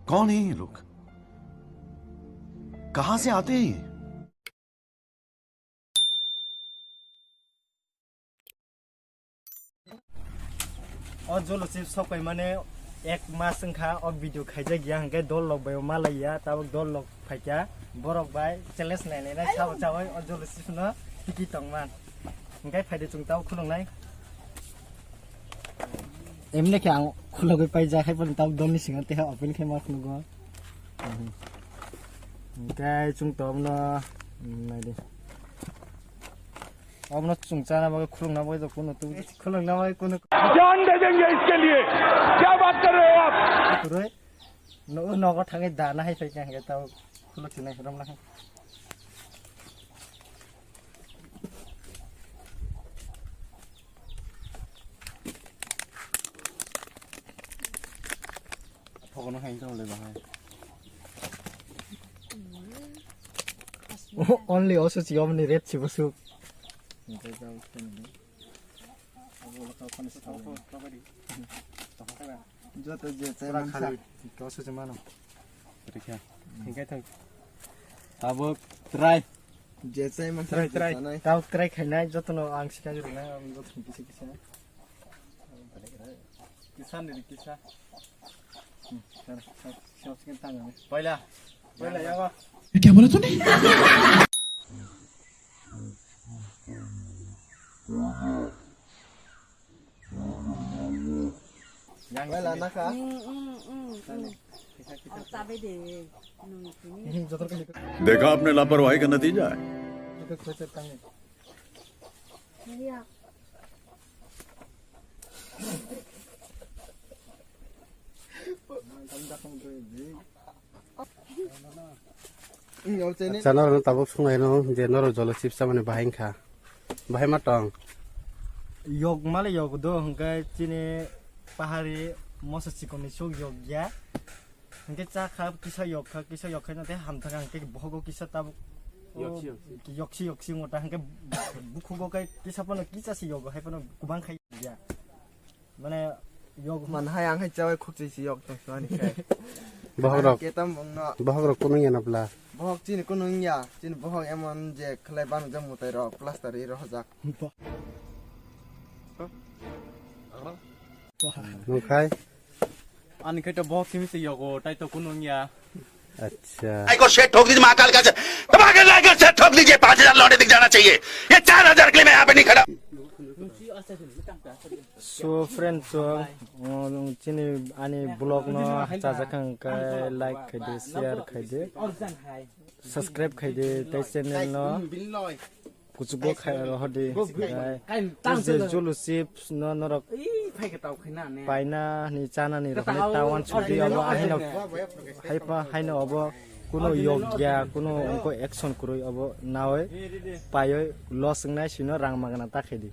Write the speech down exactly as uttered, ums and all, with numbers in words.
कौन है ये लोग? कहां से आते हैं ये? O Jolo chips sok pai mane ek mas wngkha o video khaijak ya, hwnkhe dol lok bai o malai ya, tabuk dol lok phaikha, borok bai challenge nai nai nai sabo chawi o Jolo chips no tiki tong man. Hwnkhe phaidi chwng tabuk khulung nai. Emne khe ang khulogwi paijak, hai phano tabuk dol ni singo teha open khe ma khulugo. Hwnkhe chwng tobno nai di. Obono chwng chana bagwi khulungna bagwi to kunu tu khulungna bagwi kunu जान दे देंगे इसके लिए। क्या बात कर रहे हो आप? Kwrwi. No, nogo thangwi dana hai phai kha hwnkhe tao khuluk sinai romla kha. Thogono hai tong le bahai. Only oso si omni red si busuk. Joto je chai mansa. Khali. Oso si mano. Rikha. Hingkai thang. Tabuk try. Je chai mansa. Try, je try. Chanai. Tabuk try khainai jotono ang sikha jurunai ang jotono kisa kisa. Kisa ni kisa. Hmm, sir, sir, sir, sir, tang ni. Paila. Paila, yawa. क्या बोला तूने? Paila, naka. Hmm, hmm, hmm, hmm. Oh, tabe de. Nung sini. देखा आपने लापरवाही का नतीजा है। Joto kisa tang ni. Iya. Acha norok tabuk swnglai no je norok Jolo chips chamani bahai wngkha, bahai ma tong? Yok male yok do hwnkhe chini pahari moso chikon ni sok yok ya. Hwnkhe cha kha kisa yok kha, kisa yok kha, hwnkhe hamthak hwnkhe bohogo kisa tabuk. Yoksi, yoksi. Yoksi, yoksi wngkha hwnkhe bukhugo khe kisa phano kisa se yogo, hai phano kubang khai ya. Mane yok man hai ang hai chawai khukchwi se yok tong ani khai. Bohok rok. Ketam bongno. Bohok rok kunu ya na bla. Bohok chini kunu ya, chini bohok emon je khlai banu jang mutai rok plaster ri rohjak. Nung khai? Ani khai to bohok simi se yogo, tai to kunu ya. अच्छा। भाई को शेर ठोक दीजिए महाकाल का। दबा के लाइक और शेर ठोक दीजिए, पाँच हज़ार लौंडे दिख जाना चाहिए। ये चार हज़ार के लिए मैं यहाँ पे नहीं खड़ा। So friends, so, um, chini ani vlog no chajakang kai like khai de, share khai de, subscribe khai de, tei channel no kuchugo khai rohodi. Tei je Jolo chips no norok paina ni chana ni rohornai ta wansukdi abo ahino haipa haino abo kuno yokya kuno ongko action kwrwi abo nawi paioi loss wngnai sino rang magana ta khaidi.